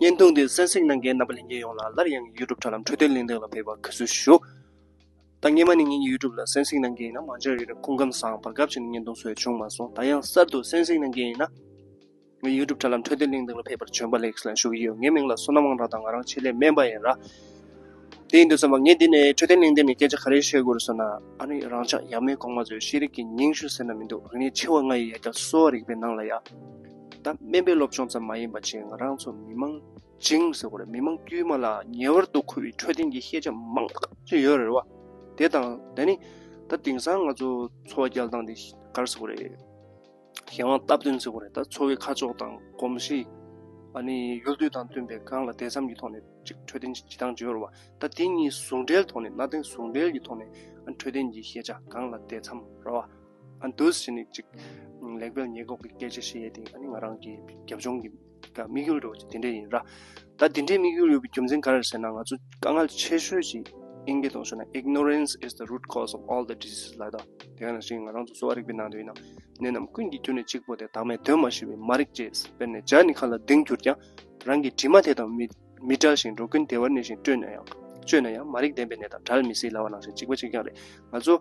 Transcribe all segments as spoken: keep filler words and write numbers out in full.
བརྙན་ཐུང་འདི་གསན་གཟིགས་གནང་མཁན་རྣམ་པ་ལྷན་རྒྱས་ཡོངས་ལ་སླར་ཡང་ཡུ་ཊུབ་དྲ་ལམ་འཕྲོད་བསྟེན་གླེང་སྟེགས་ལ་ཕེབས་པར་དགའ་བསུ་ཞུ། ད་སྔོན་མ་ནས་ངེད་ཀྱི་ཡུ་ཊུབ་ལ་གསན་གཟིགས་གནང་མཁན་ཡིན་ན་མང་ཆེ་བ་ཡིན་ན་སྐུ་ཁམས་བཟང་བར་སྐབས་ཅིག་ནས་བརྙན་ཐུང་བཟོས་བྱུང་མ་སོང་། ད་ཡང་གསར་དུ་གསན་གཟིགས་གནང་མཁན་ཡིན་ན། ངའི་ཡུ་ཊུབ་དྲ་ལམ་འཕྲོད་བསྟེན་གླེང་སྟེགས་ལ་ཕེབས་པར་བྱོན་པ་ལེགས་ལ་ཞུ་གི་ཡོད། ངའི་མིང་ལ་བསོད་ནམས་དབང་གྲགས་དང་ང་རང་ཆེད་ལས་སྨན་པ་ཡིན་ར། དེ་ཡིན་དུས་ཙམ་པ་ངས་འདི་ནས་འཕྲོད་བསྟེན་གླེང་སྟེགས་ནས་སྐད་ཆ་ག་རེ་བཤད་དགོས་རེད་ཟེར་ན། ཨ་ནི་རང་ཅག་ཡབ་མེས་གོང་མ་ཚོས་ཤེས་རིག་གི་སྙན་ཞུ་ཟེར་ན་མི་འདུག་རིག་གནས་ཆེ་བ་ལྔ་ཡི་ཡ་གྱལ་གསོ་བ་རིག་པའི་ནང་ལ་ཡ། ད་སྨན་པའི་སློབ་སྦྱོང་ཙམ་མ་ཡིན་པ་བྱས་ང་རང་ཚོ་མི་མང་བྱིངས་ཟེར་དགོས་རེད། མི་མང་དཀྱུས་མ་ལ་ཉེ་བར་དུ་མཁོ་བའི་འཕྲོད་བསྟེན་གྱི་ཤེས་བྱ་མང་དག་ཅིག་ཡོད་རེད་བ། དེ་དང་དེ་ནི་ད་དེང་སང་ང་ཚོ་འཚོ་བ་སྐྱེལ་སྟངས་དེ་ག་རེ་ཟེར་དགོས་རེད། གཞན་དབང་སྟབས་བསྟུན་ཟེར་དགོས་རེད། ད་འཚོ་བའི་ཁ་ཕྱོགས་དང་གོམས་གཤིས། ཨ་ནི་ཡུལ་དུས་དང་བསྟུན་པའི་གང་ལ་དེ་མཚམས་ཀྱི་ཐོག་ནས་ཅིག་འཕྲོད་བསྟེན་བྱེད་སྟངས་ཅིག་ཡོད་རེད་བ། ད་དེ་གཉིས་ཟུང་འབྲེལ་ཐོག་ནས་གནའ་དེང་ཟུང་འབྲེལ་གྱི་ཐོག་ནས་ཨ་འཕྲོད་བསྟེན་གྱི་ཤེས་བྱ་གང་ལ་དེ་མཚམས་རེད་བ། ཨ་འདུག་སེ་བྱས་ནས་ཅིག་ལེགས་སྤེལ་ཉེས་འགོག་གི་སྐད་ཆ་བཤད་ཡས་དེ་ཨ་ནི་ང་རང་གི་རྒྱབ་ལྗོངས་ཀྱི་ཀ་དམིགས་ཡུལ་འདྲ་བོ་ཅིག་དེ་འདྲ་ཡིན་ར། ད་དེ་འདྲའི་དམིགས་ཡུལ་ཡོད་པའི་རྒྱུ་མཚན་ག་རེ་རེད་ཟེར་ན། ང་ཚོ་དཀའ་ངལ་ཆེ་ཤོས་ཅིག་ཨིན་སྐད་ཐོག་ཞུས་ན། Ignorance is the root cause of all the diseases ལབ་ད། དེ་ག་ནང་བཞིན་ང་རང་ཚོ་གསོ་བ་རིག་པའི་ནང་དུ་ཡིན་ན། ནད་རྣམས་ཀུན་གྱི་རྒྱུ་ནི་གཅིག་པོ་སྟེ། བདག་མེད་དོན་མ་ཤེས་པའི་མ་རིག་བཅས། དཔེར་ན་ཇ་ནི་ཁ་ལ་ལྡིང་གྱུར་ཀྱང་། རང་གི་དྲི་མ་དེ་དང་མི་མི་བྲལ་ཞིང་། འགྲོ་ཀུན་བདེ་བར་གནས་ཤིང་སྤྱོད་ན་ཡང་། སྤྱོད་ན་ཡང་མ་རིག་ལྡན་པའི་ནད་དང་བྲལ་མི་སྲིད་ལབ་པ་ནང་བཞིན་གཅིག་པ་གཅིག་རྐྱང་རེད། ང་ཚོ་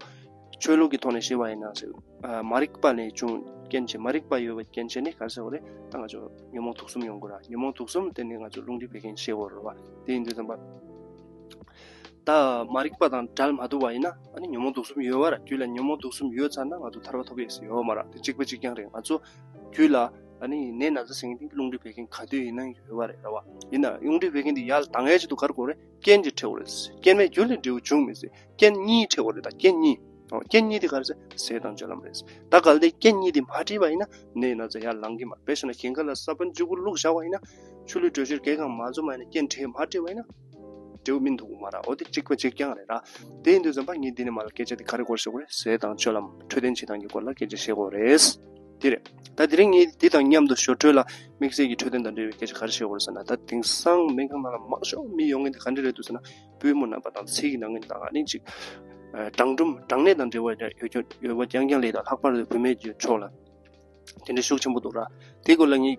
ཆོས་ལུགས་ཀྱི་ཐོག་ནས་བཤད་པ་ཡིན་ན་ཟེར། ཨ་མ་རིག་པ་ལས་བྱུང་རྐྱེན་བྱས། མ་རིག་པ་ཡོད་པའི་རྐྱེན་བྱས་ནས་ག་རེ་ཟེར་བ་རེད། ད་ང་ཚོ་ཉོན་མོངས་དུག་གསུམ་ཡོང་གི་ར། ཉོན་མོངས་དུག་གསུམ་དེ་ནི་ང་ཚོ་རླུང་མཁྲིས་བད་ཀན་བཤད་དགོས་རེད་བ། དེ་ཡིན་དུས་ཙམ་པ། ད་མ་རིག་པ་དང་བྲལ་མ་ཐུབ་པ་ཡིན་ན་ཨ་ནི་ཉོན་མོངས་དུག་གསུམ་ཡོད་པ་ར། རྒྱུད་ལ་ཉོན་མོངས་དུག་གསུམ་ཡོད་ཚར་ན་ང་ཚོ་ཐར་པ་ཐོབ་ཡས་ཟེར་ཡོད་མ་ར། དེ་གཅིག་པ་གཅིག་རྐྱང་རེད། ང་ཚོ་རྒྱུད་ལ་ཨ་ནི་ནད་ན་ཚ་ཟེར་མཁན་དེ་རླུང་མཁྲིས་བད་ཀན་ག་དུས་ཡིན་ན་ཡོད་པ་རེད་ར་བ། ཡིན་ན་རླུང་མཁྲིས་བད་ཀན་དེ་ཡར་ལྡང་ཡས་ཆེད་དུ་ག་རེ་དགོས་རེད། རྐྱེན་གྱིས་འཕྲད་དགོས་རེད། རྐྱེན་མེད་རྒྱུ་ལས་འབྲས་བུ་འབྱུང་མི་སྲིད། རྐྱེན་གཉིས་འཕྲད་དགོས་རེད། ད་རྐྱེན་གཉིས། ཨོ། རྐྱེན་གཉིས་དེ་ག་རེ་ཟེར། ཟས་དང་སྤྱོད་ལམ་རེད། ད་གལ་ཏེ་རྐྱེན་གཉིས་དེ་མ་འཕྲད་པ་ཡིན་ན་ནད་ན་ཚ་ཡར་ལང་གི་མ་རེད། དཔེ་བཞག་ན་ཞིང་ཁ་ལ་ས་བོན་བཅུ་དགུ་བླུགས་བཞག་པ་ཡིན་ན། ཆུ་ལུད་དྲོད་གཤེར་གས་གང་མ་འཛོམས་པ་ཡིན་ན། རྐྱེན་འཕྲད་མ་འཕྲད་པ་ཡིན་ན་འབྲས་བུ་སྨིན་ཐུབ་ཀྱི་མ་རེད། འོ་དེ་གཅིག་པ་གཅིག་རྐྱང་རེད་ར། དེ་ཡིན་དུས་ཙམ་པ་ངས་འདི་ནས་མར་སྐད་ཆ་དེ་ག་རེ་སྐོར་བཤད་དགོས་རེད། ཟས་དང་སྤྱོད་ལམ་འཕྲོད་བསྟེན་བྱེད་སྟངས་ཀྱི་སྐོར་ལ་སྐད་ཆ་བཤད་དགོས་རེད། དེ་རེད། ད་དེ་རིང་ངས་འདི་དང་མཉམ་དུ་ཞོར་འཕྲོས་ལ་དམིགས་བསལ་གྱི་འཕྲོད་བསྟེན་དང་འབྲེལ་བའི་སྐད་ཆ་ག་རེ་བཤད་དགོས་རེད་ཟེར་ན། ད་དེང་སང་སྨན་ཁང་ནང་ལ་མང་ཤོས་མི་ཡོང་མཁན་དེ་ག་འདྲ་རེད་འདུག་ཟེར་ན། པུས་མོ་རྣམ་པ་དང་ཚིགས་ཀྱི་ནང་ངན་དང་ཨ་ནི་ཅིག་ཨ་གྲང་འབྲུམ་གྲང་ནད་དང་འབྲེལ་བ་ཡོད་ཡོད་པ་རྐྱང་རྐྱང་ལས་དང་། ལྷག་པར་དུ་བུད་མེད་ཀྱི་ཕྱོགས་ལ་དེ་འདྲ་ཤུགས་ཆེན་པོ་འདུག་ར། དེའི་སྐོར་ལ་ངས་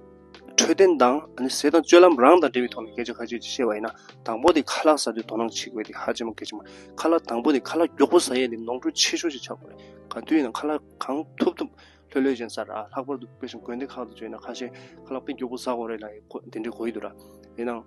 འཕྲོད་བསྟེན་དང་ཨ་ནི་ཟས་དང་སྤྱོད་ལམ་རང་དང་འབྲེལ་བའི་ཐོག་ནས་སྐད་ཆ་ཁ་ཤས་ཅིག་བཤད་པ་ཡིན་ན། དང་པོ་དེ་ཁ་ལག་ཟ་དུས་དོ་སྣང་བྱེད་དགོས་དེ་ཧ་ཅང་གལ་ཆེན་པོ། ཁ་ལག་དང་པོ་དེ་ཁ་ལག་མགྱོགས་པོ་ཟ་ཡས་དེ་ནོར་འཁྲུལ་ཆེ་ཤོས་ཅིག་ཆགས་དགོས་རེད། ག་དུས་ཡིན་ན་ཁ་ལག་གང་ཐུབ་ཐུབ་ལྷོད་ལྷོད་བྱས་ནས་ཟ་ར། ལྷག་པར་དུ་དཔེ་བཞིན་དགོན་སྡེ་ཁག་ཏུ་བྱས་ན་ཁ་ཤས་ཁ་ལག་དཔེ་མགྱོགས་པོ་ཟ་དགོས་རེད་ལབ་ཡས་དེ་འདྲ་གོ་ཡི་འདུག་ར། ཡིན་ནའང་།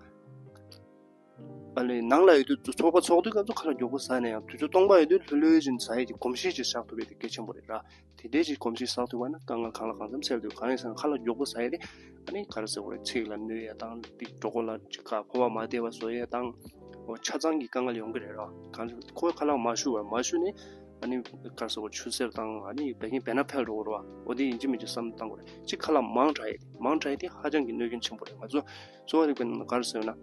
ཨ་ལས་ནང་ལ་ཡོད་དུས་ཚོགས་པ་ཚོགས་དུས་སྐབས་སུ་ཁ་ལག་མགྱོགས་པོ་ཟ་ནས་ཡང་དུས་ཚོད་སྟོང་པ་ཡོད་དུས་ལྷོད་ལྷོད་བྱས་ནས་ཟ་ཡས་ཀྱི་གོམས་གཤིས་ཅིག་བཞག་ཐུབ་ཡས་དེ་གལ་ཆེན་པོ་རེད་ར། དེ་འདྲའི་ཅིག་གོམས་གཤིས་བཞག་ཐུབ་པ་ན་དཀའ་ངལ་གང་ལ་གང་འཚམ་སེལ་ཐུབ། གང་ཡིན་ཟེར་ན་ཁ་ལག་མགྱོགས་པོ་ཟ་ཡས་དེ་ཨ་ནི་ག་རེ་ཟེར་དགོས་རེད། ཚིགས་ལ་གནོད་ཡས་དང་དེ་གྲོད་ཁོག་ལ་ཅིག་ག་ཕོ་བ་མ་བདེ་བ་བཟོ་ཡས་དང་། འོ་ཆ་ཚང་གི་དཀའ་ངལ་ཡོང་གི་རེད་ར། གང་ཅི་ཁོས་ཁ་ལག་མ་ཞུ་བར་མ་ཞུ་ནས་ཨ་ནི་ག་རེ་ཟེར་དགོས། ཆུ་སེར་དང་ཨ་ནི་བད་ཀན་བེ་ན་འཕེལ་འགྲོ་གི་རེད་བ། འོ་དེ་ཡིན་གཅིག་མིན་གཅིག་བསམ་བློ་བཏང་དགོས་རེད། ཅིག་ཁ་ལག་མང་དྲགས་ཡས་དེ་མང་དྲགས་ཡས་དེ་ཧ་ཅང་གི་གནོད་སྐྱོན་ཆེན་པོ་རེད། ང་ཚོ་གསོ་བ་རིག་པའི་ནང་ལ་ག་རེ་ཟེར་ན།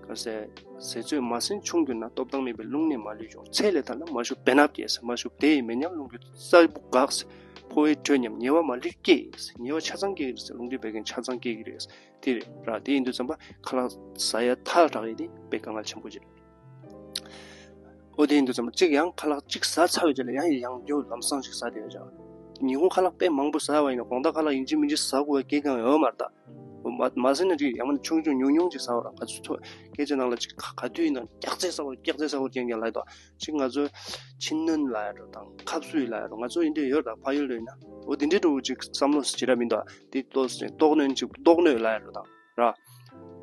ག་རེ་ཟེར། ཟས་ཚོད་མ་ཟིན་ཆུང་གྱུར་ན། སྟོབས་དང་མེད་པའི་རླུང་ནད་མ་ལུས་འབྱུང་། ཚད་ལས་ཐར་ན་མ་ཞུ་བེ་སྣབས་སྐྱེ་ཟེར། མ་ཞུ་བདེ་ཡི་མེ་མཉམ་རླུང་གི་རྩ་སྦུག་འགགས་ཟེར། ཕོ་བའི་དྲོད་ཉམས། ཉེ་བ་མ་ལུས་སྐྱེ་ཟེར། ཉེ་བ་ཆ་ཚང་སྐྱེ་གི་རེད་ཟེར། རླུང་མཁྲིས་བད་ཀན་ཆ་ཚང་སྐྱེ་གི་རེད་ཟེར། དེ་རེད་ར། དེ་ཡིན་དུས་ཙམ་པ་ཁ་ལག་ཟ་ཡ་ཐལ་དྲགས་ཡས་དེ་དཔེ་དཀའ་ངལ་ཆེན་པོ་ཅིག་རེད། འོ་དེ་ཡིན་དུས་ཙམ་པ་གཅིག་ཡང་ཁ་ལག་གཅིག་ཟ་ཚར་བའི་རྗེས་ལ་ཡང་ཡང་བསྐྱར་ལམ་སང་ཞིག་ཟ་བསྡད་ཡོད་ཅག་ཉིན་གུང་ཁ་ལག་དཔེ་མང་པོ་ཟ་བ་ཡིན་ན་དགོང་དག་ཁ་ལག་ཡིན་གཅིག་མིན་གཅིག་ཟ་དགོས་པའི་སྐད་ཀྱང་ཡོད་མ་རེད་ད། མ་མ་ཟིན་ན་ཅིག་ཡང་མིན་ཆུང་ཆུང་ཉུང་ཉུང་ཅིག་ཟ་བ་ར། ང་ཚོ་ཚོ་སྐད་ཆ་ནང་ལ་ཅིག་ག་ག་དུས་ཡིན་ན་སྐྱག་རྫས་ཟ་བ་སྐྱག་རྫས་ཟ་བ་རྐྱང་རྐྱང་ལབ་ཡོད་ད། ཅིག་ང་ཚོ་ཕྱི་སྣོད་ལབ་ཡ་འགྲོ་དང་ཁབ་སུའི་ལབ་ཡ་འགྲོ། ང་ཚོ་ཡིན་དུས་ཡོད་ད་ཕ་ཡུལ་ལ་ཡིན་ན། འོ་དེ་འདྲའི་འགྲོ་ཅིག་བསམ་བློ་ཟེར་ཅི་ར་མིན་ད། དེ་ལྟོ་ཟེར་ལྟོགས་སྣོན་ཅིག་ལྟོགས་སྣོད་ལབ་ཡ་འགྲོ་དང་ར།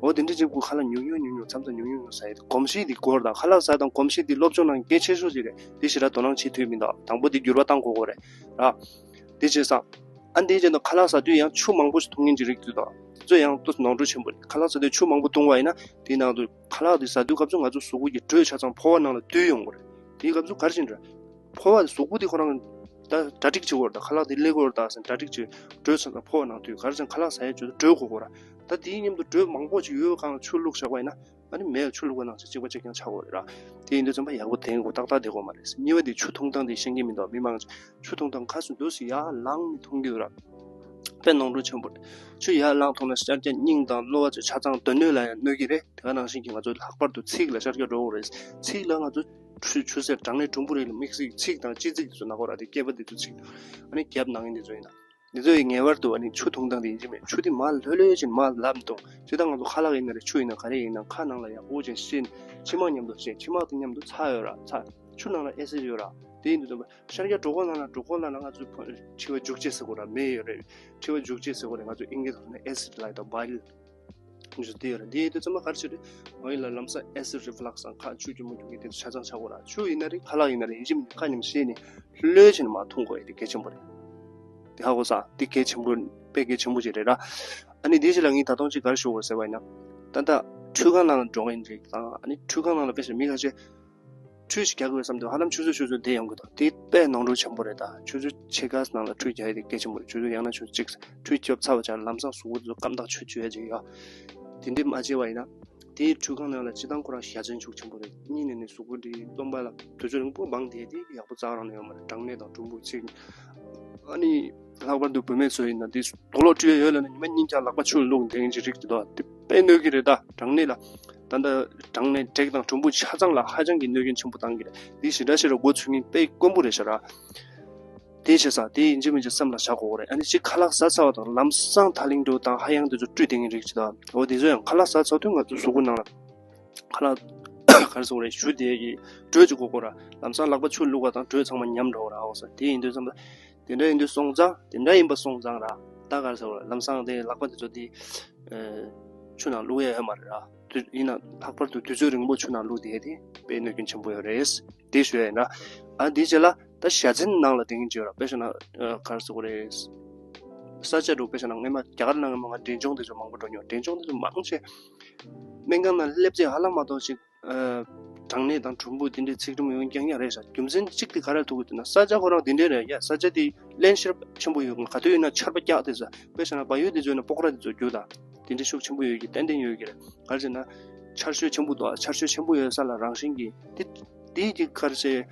འོ་དེ་འདྲའི་ཅིག་གུ་ཁ་ལག་ཉུང་ཉུང་ཉུང་ཉུང་མཚམས་མཚམས་ཉུང་ཉུང་ཉུང་ཟ་ཡ་དེ་གོམས་གཤིས་དེ་དགོས་ར་ད། ཁ་ལག་ཟ་དང་གོམས་གཤིས་དེ་སློབ་སྦྱོང་ནང་གལ་ཆེ་ཤོས་ཅིག་རེད། དེ་ཞེ་དྲག་དོ་སྣང་བྱེད་ཐུབ་མིན་ད། དང་པོ་དེ་འགྱུར་བ་གཏང་དགོས་དགོས་རེད་ར། དེ་བྱས་ཙང་། ཨ་འདིའི་རྗེས་ལ་ཁ་ལག་ཟ་དུས་ཡང་ཆུ་མང་པོ་ཞིག་འཐུང་མཁན་གྱི་རིགས་དེ་དང་། དེ་ཚོ་ཡང་ཏོག་ཙམ་ནོར་འཁྲུལ་ཆེན་པོ་རེད། ཁ་ལག་ཟ་དུས་ཆུ་མང་པོ་འཐུང་བ་ཡིན་ན་དེའི་ནང་དུ་ཁ་ལག་དེ་ཟ་དུས་སྐབས་སུ་ང་ཚོ་གཟུགས་པོ་གི་དྲོད་ཆ་ཚང་ཕོ་བ་ནང་ལ་བསྡུས་ཡོང་གི་རེད། དེའི་སྐབས་སུ་ག་རེ་བྱེད་འདྲ། ཕོ་བ་གཟུགས་པོ་དེ་ཁོ་རང་ད་གྲ་སྒྲིག་བྱེད་དགོས་རེད་ད། ཁ་ལག་དེ་སླེབས་དགོས་རེད་ད་ཟེར་གྲ་སྒྲིག་བྱེད། དྲོད་ཆ་ཚང་ཕོ་བ་ནང་བསྡུས། ག་རེ་ཟེར་ན་ཁ་ལག་ཟ་ཡས་ཆེད་དུ་དྲོད་དགོས་དགོས་ར། ད་དེའི་མཉམ་དུ་དྲོད་མང་པོ་ཅིག་ཡོད་གང་ཆུ་བླུགས་བཞག་པ་ཡིན་ན། ཨ་ནི་མེ་ལ་ཆུ་བླུགས་པ་ནང་བཞིན་གཅིག་པ་གཅིག་རྐྱང་ཆགས་དགོས་རེད་ར། དེ་ཡིན་དུས་ཙམ་པ་ཡག་པོ་དེ་གོ་ཏག་ཏག་བསྡད་དགོས་མ་རེད། ཉི་མ་དེ་ཆུ་འཐུང་སྟངས་དེ་ཤེས་ཀྱི་མི་འདུག་མི་མང་ཆུ་འཐུང་སྟངས་ཁ་སུ་འདུག་སེ་ཡར་ལངས་ནས་འཐུང་གི་འདུག་ར། དཔེ་ནོར་འཁྲུལ་ཆེན་པོ་རེད། ཆུ་ཡར་ལངས་འཐུང་ན་ཤར་རྒྱག་སྙིང་དང་གློ་བ་ཚོའི་ཆ་ཚང་དོན་སྣོད་ལ་ཡང་གནོད་ཀྱི་རེད། དེ་ག་ནང་བཞིན་གྱི་ང་ཚོ་ལྷག་པར་དུ་ཚིགས་ལ་ཤར་རྒྱག་འགྲོ་དགོས་རེད། ཚིགས་ལ་ང་ཚོ་ཆུ་ཆུ་སེར་གྲང་ནད་གྲུམ་བུ་རིགས་ལ་དམིགས་བསལ་གྱི་ཚིགས་དང་ལྕེ་ཚིགས་དེ་ཚོ་ན་གོ་ར། དེ་སྐེད་པ་དེ་ཚོ་ཚིགས། ཨ་ནི་རྒྱབ་ན་མཁན་དེ་ཚོ་ཡིན་ད། འདི་ཚོ་ཡི་ངེས་པར་དུ་ཨ་ནི་ཆུ་འཐུང་སྟངས་དེ་ཡིན་གཅིག་མིན། ཆུ་དེ་མར་ལྷོད་ལྷོད་བྱས་ནས་མར་ལབ་འཐུང་། སྤྱིར་བཏང་ང་ཚོ་ཁ་ལག་ཡིན་ན་རེད། ཆུ་ཡིན་ན་ག་རེ་ཡིན་ན་ཁ་ནང་ལ་ཡར་དབུགས་ཅན་བཞེས་ནས་མཆིལ་མ་མཉམ་དུ་བཞེས། མཆིལ་མ་དེ་མཉམ་དུ་ཚྭ་ཡོད་ར། ཚྭ། ཆུ་ནང་ལ་ཨེ་སིཌ་ཡོད་ར། དེ་ཡིན་དུས་ཙམ་པ་ཤར་རྒྱག་གྲོད་ཁོག་ནང་ལ། གྲོད་ཁོག་ནང་ལ་ང་ཚོའི་ཕོ་མཁྲིས་པ་འཇུག་བྱེད་ཟེར་དགོས་ར། མེ་ཡོད་རེད། མཁྲིས་པ་འཇུག་བྱེད་ཟེར་དགོས་རེད། ང་ཚོ་ཨིན་སྐད་ཐོག་ནས་ཨེ་སིཌ་ལབ་ཡོད་དོ། བའིལ། ཉུ་དེ་ཡོད་རེད། དེ་ཡོད་དུས་ཙམ་པ་ག་རེ་བྱེད་རེད། ང་ཡིན་ལ་ལམ་སང་ཨེ་སིཌ་རི་ཕ་ལེག་སི་དང་ཁ་ཆུ་སྐྱུར་མོ་སྐྱུར་གྱི་དེ་ཚོ་ཆ་ཚང་ཆགས་དགོས་ར། ཆུ་ཡིན་ན་རེད། ཁ་ལག་ཡིན་ན་རེད། ཡིན་གཅིག་མིན་གཅིག་ཁ་མཉམ་བཞེས་ནས་ལྷོད་ལྷོད་བྱས་ནས་མར་འཐུང་དགོས་ཡ་དེ་གལ་ཆེན་པོ་རེད། དེ་ཧ་གོ་སོང་། དེ་གལ་ཆེན་པོ། དཔེ་གལ་ཆེན་པོ་ཅིག་རེད་ར། ཨ་ནི་དེའི་རྗེས་ལ་ངས་ད་དུང་ཅིག་ག་རེ་ཞུ་དགོས་ཟེར་བ་ཡིན་ན། ད་ལྟ་ཁྲུས་ཁང་ནང་ལ་འགྲོ་མཁན་རིགས་དང་། ཨ་ནི་ཁྲུས་ཁང་ནང་ལ་དཔེ་བཞག་མི་ཁ་ཤས་ཁྲུས་ཤིག་རྒྱག་དགོས་བསམ་དུས་ཧ་ལམ་ཆུ་ཚོད་ཆུ་ཚོད་བསྡད་ཡོང་གི་འདུག་དེ་དཔེ་ནོར་འཁྲུལ་ཆེན་པོ་རེད། ད་ཆུ་ཚོད་ཕྱེད་ཀ་ནང་ལ་ཁྲུས་རྒྱག་ཡ་དེ་གལ་ཆེན་པོ་རེད། ཆུ་ཚོད་ཡང་ན་ཆུ་ཚོད་གཅིག་ཁྲུས་རྒྱབ་ཚར་བ་ཆ་ལམ་སང་གཟུགས་པོ་དེ་ཚོ་སྐམ་ཐག་ཆོད་ཆོད་ཡ་ཅིག་ཡོད། དེ་འདྲས་མ་བྱས་པ་ཡིན་ན། དེའི་ཁྲུས་ཁང་ནང་ལ་སྤྱིར་བཏང་ཁོ་རང་བཞའ་ཚན་ཤུགས་ཆེན་པོ་རེད། གཉིས་ནས་ནི་གཟུགས་པོ་འདི་སྟོན་པ་ལ་དུས་ཚོད་རིང་པོ་སྦངས་བསྡད་དེ་ཡག་པོ་རྩ་རང་ནས་ཡོད་མ་རེད། གྲང་ནད་དང་གྲུམ་བུ་ཚིགས། ཨ་ནི་ལྷག་པར་དུ་བུད་མེད་ཚོ་ཡིན་ན་དེ་དུག་ལོག་བཀྲུས་ཡ་ཡོད་ལབ་ན་ཉི་མ་གཉིས་ཀྱང་ལག་པ་ཆུ་ལ་བླུགས་བསྡད་མཁན་གྱི་རིགས་དེ་དག་དེ་དཔེ་གནོད་ཀྱི་རེད། ད་གྲང་ནད་ལ། ད་ལྟ་གྲང་ནད་དྲེག་དང་གྲུམ་བུ་ཆ་ཚང་ལ་ཧ་ཅང་གི་གནོད་སྐྱོན་ཆེན་པོ་བཏང་གི་རེད། འདི་ཞེ་དྲག་ཞེ་དྲག་མགོ་ཚོས་མཁན་དཔེ་དཀོན་པོ་རེད་ཤག་ར། དེ་བྱས་ཙང་དེ་ཡིན་གཅིག་མིན་གཅིག་སེམས་ལ་བཞག་དགོས་རེད། ཨ་ནི་གཅིག་ཁ་ལག་ཟ་ཚར་བ་དང་ལམ་སང་ཐག་ལིང་འགྲོ་དང་ཧ་ཡང་དེ་ཚོ་བཀྲུས་བསྡད་མཁན་རིགས་ཅིག་དང་། འོ་དེ་ཚོ་ཡང་ཁ་ལག་ཟ་ཚར་དུས་ང་ཚོ་གཟུགས་པོ་ནང་ལ་ཁ་ལག་ག་རེ་ཟེར་དགོས་རེད། བཞུ་བསྡད་ཀྱི་དྲོད་ཅིག་དགོས་དགོས་ར། ལམ་སང་ལག་པ་ཆུ་བླུགས་པ་དང་དྲོད་ཚང་མ་ཉམས་འགྲོ་གི་ར། འོ་ས་དེ་ཡིན་དུས་ཙམ་པ་དེ་འདྲ་ཡིན་དུས་སོང་ཙང་། དེ་འདྲ་ཡིན་པ་སོང་ཙང་ར། ད་ག་རེ་ཟེར་དགོས་རེད། ལམ་སང་དེ་ལག་པ་དེ་ཚོ་དེ་ཆུ་ནང་བླུགས་ཡ་ཡོད་མ་རེད་ར། དུས་ཡིན་ན་ལྷག་པར་དུ་དུས་ཚོད་རིང་པོ་ཆུ་ནང་བླུགས་བསྡད་དེ་དཔེ་གནོད་སྐྱོན་ཆེན་པོ་ཡོད་རེད། དེ་ཞུ་ཡ་ཡིན་ར། ཨ་དེའི་རྗེས་ལ་ད་བཞའ་ཚན་ནང་ལ་དེ་ཡིན་ཅིག་ཡོད་ར། དཔེ་བཞག་ན་ཨ་ག་རེ་ཟེར་དགོས་རེད། ས་ཆ་འདྲ་བོ་དཔེ་བཞག་ན་སྔོན་མ་རྒྱ་གར་ནང་སྔོན་མ་ང་འབྲས་ལྗོངས་དེ་ཚོ་མང་པོ་འགྲོ་མྱོང་། འབྲས་ལྗོངས་དེ་ཚོ་མང་ཆེ་སྨན་ཁང་ནང་སླེབས་རྗེས་ཧ་ལམ་མ་གཏོགས་ཅིག་ཨ་གྲང་ནད་དང་གྲུམ་བུ་དེ་འདྲའི་ཚིགས་དྲུམ་ཡོང་རྐྱང་རྐྱང་རེད་ཤག་རྒྱུ་མཚན་གཅིག་དེ་ག་རེ་ཐུག་གི་འདུག་ན། ས་ཆ་ཁོ་རང་དེ་འདྲའི་རེད་ཡ། ས་ཆ་དེ་བརླན་གཤེར་ཆེན་པོ་ཡོད། ག་དུས་ཡིན་ན་ཆར་པ་རྒྱག་དེ་ཚོ། དཔེ་བཞག་ན་བལ་ཡུལ་དེ་ཚོ་ཡིན་ན་སྤོག་ར་དེ་ཚོ་རྒྱུག་དང་། དེ་འདྲའི་ཤུགས་ཆེན་པོ་ཡོད་ཀྱི། ཏན་ཏན་ཡོད་ཀྱི་རེད། ག་རེ་ཟེར་ན་ཆར་ཞོད་ཆེན་པོ་འདུག་ཆར་ཞོད་ཆེན་པོ་ཡོད་ས་ལ་རང་བཞིན་གྱིས་དེ་དེའི་གི་ག་རེ་ཟེར།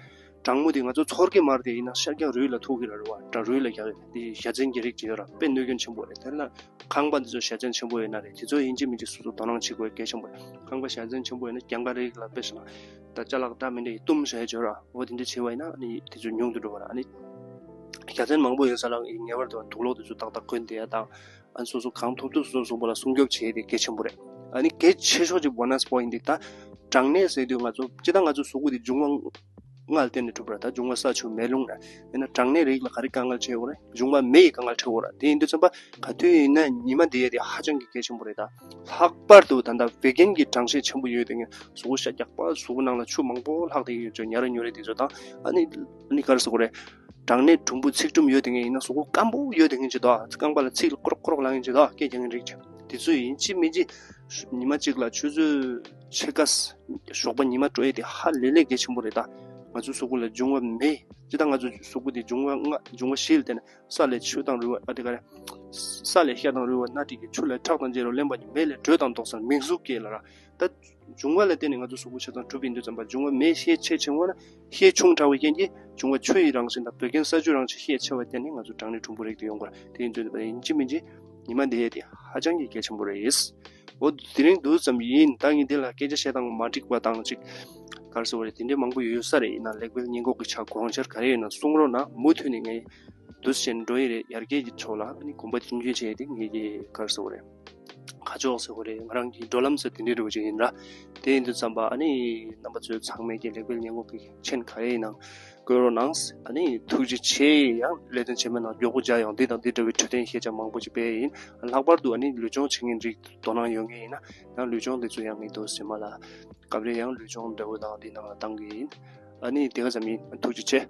གྲང་མོ་དེ་ང་ཚོ་ཚོར་གྱི་མ་རེད། དེ་ཡིན་ན་ཤར་རྒྱག་རུས་ལ་ཐུག་གི་རེད་བ། ད་རུས་ལ་རྒྱག་གི་རེད། དེ་བཞའ་ཚན་གྱི་རིགས་ཅིག་ཡོད་ར། དཔེ་གནོད་སྐྱོན་ཆེན་པོ་རེད། དེ་ལ་ཁང་པ་འདི་ཚོ་བཞའ་ཚན་ཆེན་པོ་ཡོད་ན་རེད། དེ་ཚོ་ཡིན་གཅིག་མིན་གཅིག་སོ་སོ་དོ་སྣང་བྱེད་དགོས་གལ་ཆེན་པོ་རེད། ཁང་པ་བཞའ་ཚན་ཆེན་པོ་ཡོད་ན་གྱང་ཁ་རིགས་ལ་དཔེ་བཞག་ན་ད་ཅ་ལག་འདྲ་མི་འདྲ་ཡི་བཏུམ་བཞག་ཡ་ཅིག་ཡོད་ར། འོ་དེ་འདྲ་བྱས་པ་ཡིན་ན་ཨ་ནི་དེ་ཚོ་ཉུང་དུ་འགྲོ་བ་ར། ཨ་ནི་བཞའ་ཚན་མང་པོ་ཡོད་ས་ལ་ངེས་པར་དུ་དུག་ལོག་དེ་ཚོ་ཏག་ཏག་གོན་བསྡད་ཡ་དང་། ཨ་ནི་སོ་སོ་གང་ཐུབ་ཐུབ་སོ་སོ་གཟུགས་པོ་ལ་སྲུང་སྐྱོབ་བྱེད་ཡ་དེ་གལ་ཆེན་པོ་རེད། ཨ་ནི་གལ་ཆེ་ཤོས་ཅིག་བྷོ་ནས་པོ་ཡིན་དེ། ད་གྲང་ནད་ཟེར་དུས་ང་ཚོ་སྤྱིར་བཏང་ང་ཚོ་གཟུགས་པོ་དེ་འབྱུང་བ་ལྔ་ལ་བརྟེན་ནས་གྲུབ་པ་རེད། ད་འབྱུང་བ་ས་ཆུ་མེ་རླུང་རེད། ཡིན་ན་གྲང་ནད་རིགས་ལ་ག་རེ་དཀའ་ངལ་འཕྲད་ཡོད་རེད། འབྱུང་བ་མེ་ཡི་དཀའ་ངལ་འཕྲད་ཡོད་རེད། དེ་ཡིན་དུས་ཙམ་པ་ག་དུས་ཡིན་ན་ཉི་མ་བསྡད་ཡ་དེ་ཧ་ཅང་གི་གལ་ཆེན་པོ་རེད། ད་ལྷག་པར་དུ་ད་ལྟ་བད་ཀན་གྱི་གྲང་ཤས་ཆེན་པོ་ཡོད་དེ་ངས་གཟུགས་པོ་ཤ་རྒྱགས་པ། གཟུགས་པོ་ནང་ལ་ཆུ་མང་པོ་ལྷག་བསྡད་ཡོད་ཅོ། ཉ་ར་ཉོ་རེ་དེ་ཚོ་དང་། ཨ་ནི་ཨ་ནི་ག་རེ་ཟེར་དགོས་རེད། གྲང་ནད་གྲུམ་བུ་ཚིགས་དྲུམ་ཡོད་དེ་ངས་ཡིན་ན་གཟུགས་པོ་སྐམ་པོ་ཡོད་དེ་ངས་ཅི་དོ། རྐང་པ་ལ་ཚིགས་ལ་ཀོ་རོག་ཀོ་རོག་ལངས་ངས་ཅི་དོ། སྐད་རྒྱག་མཁན་རིགས་ཅིག་དེ་ཚོ་ཡིན་གཅིག་མིན་གཅིག་ཉི་མ་གཅིག་ལ་ཆུ་ཚོད་ཕྱེད་ཀ་ཞོགས་པ་ཉི་མ་དྲོ་ཡས་དེ་ཧ་ལས་ལས་གལ་ཆེན་པོ་རེད། ད་ང་ཚོའི་གཟུགས་པོ་ལ་འབྱུང་བ་མེ། སྤྱིར་བཏང་ང་ཚོའི་གཟུགས་པོ་དེ་འབྱུང་བ་ལྔ། འབྱུང་བ་བཞི་ལ་བརྟེན་ནས། ས་ལས་ཆུ་དང་རུལ་བ། ཨ་དེ་ག་རེ། ས་ལས་ཤ་དང་རུལ་བ་སྣ་ཁྲིད་ཀྱི། ཆུ་ལས་ཁྲག་དང་བརྗེ་རེས་བརླན་པ་ཉིད། མེ་ལས་དྲོད་དང་མདོག་གསར་མིང་གཟུགས་སྐྱེ་ལ་ར། ད་འབྱུང་བ་ལ་བརྟེན་ནས་ང་ཚོ་གཟུགས་པོ་ཆ་ཚང་གྲུབ་ཡིན་དུས་ཙམ་པ་འབྱུང་བ་མེ་ཤས་ཆེ་ཆེ་བ་ན་ཤས་ཆུང་དྲགས་པའི་རྐྱེན་གྱིས་འབྱུང་བ་ཆུ་ཡི་རང་བཞིན་དང་བད་ཀན་ས་ཆུའི་རང་བཞིན་ཤས་ཆེ་བའི་རྐྱེན་ནས་ང་ཚོ་གྲང་ནད་གྲུམ་བུ་རིགས་དེ་ཡོང་གི་རེད། དེ་ཡིན་དུས་ཡིན་གཅིག་མིན་གཅིག་ཉི་མ་བསྡད་ཡས་དེ་ཧ་ཅང་གི་གལ་ཆེན་པོ་རེད། འོ་དེ་རིང་འདུག་ཙམ་ཡིན། ད་ངས་འདི་ལ་སྐད་ཆ་བཤད་སྟངས་མ་འགྲིག་པ་དང་ཅིག་ག་རེ་ཟེར་དགོས་རེད། དེ་འདྲའི་མང་པོ་ཡོད་ས་རེད། ཡིན་ན་ལེགས་སྤེལ་ཉེས་འགོག་གི་ཆ་དགོངས་འཆར་ག་རེ་ཡོད་ན་གསུང་རོགས་གནང་། མུ་མཐུད་ནས་ངས་འདུག་སེ་བྱས་ནས་འགྲོ་ཡི་རེད། ཡར་རྒྱས་ཀྱི་ཕྱོགས་ལ་ཨ་ནི་གོམ་པ་མདུན་སྐྱོད་བྱས་ཏེ་ངེད་ཀྱི་ག་རེ་ཟེར་དགོས་རེད། ཁ་ཕྱོགས་ཟེར་དགོས་རེད། ང་རང་གི་འགྲོ་ལམ་ཟེར་དེ་འདྲའི་འདྲ་བོ་ཅིག་ཡིན་ར། དེ་ཡིན་དུས་ཙམ་པ་ཨ་ནི་རྣམ་པ་ཚོས་ཚང་མས་ཀྱི་ལེགས་སྤེལ་ཉེས་འགོག་གི་མཆན་ག་རེ་ཡིན་ནའང་བཀོད་རོགས་གནང་། ཨ་ནི་ཐུགས་རྗེ་ཆེ། ཡང་ལས་དོན་ཆེན་མོའི་ནང་མགྱོགས་པོ་མཇལ་ཡོང་། འདི་དང་འདི་འདྲ་བའི་འཕྲོད་བསྟེན་ཤེས་བྱ་མང་པོ་ཅིག་སྤེལ་ཡིན། ལྷག་པར་དུ་ཨ་ནི་ལུས་སྦྱོང་བྱེད་མཁན་རིགས་དོ་སྣང་ཡོད་མཁན་ཡིན་ན་ཡང་ལུས་སྦྱོང་འདི་ཚོ་ཡང་ངས་འདུག་སེ་མ་ལ་སྐབས་རེ་ཡང་ལུས་སྦྱོང་འདྲ་བོ་དང་འདི་ནང་ལ་བཏང་གི་ཡིན། ཨ་ནི་དེ་ག་ཙམ་ཡིན། ཐུགས་རྗེ་ཆེ།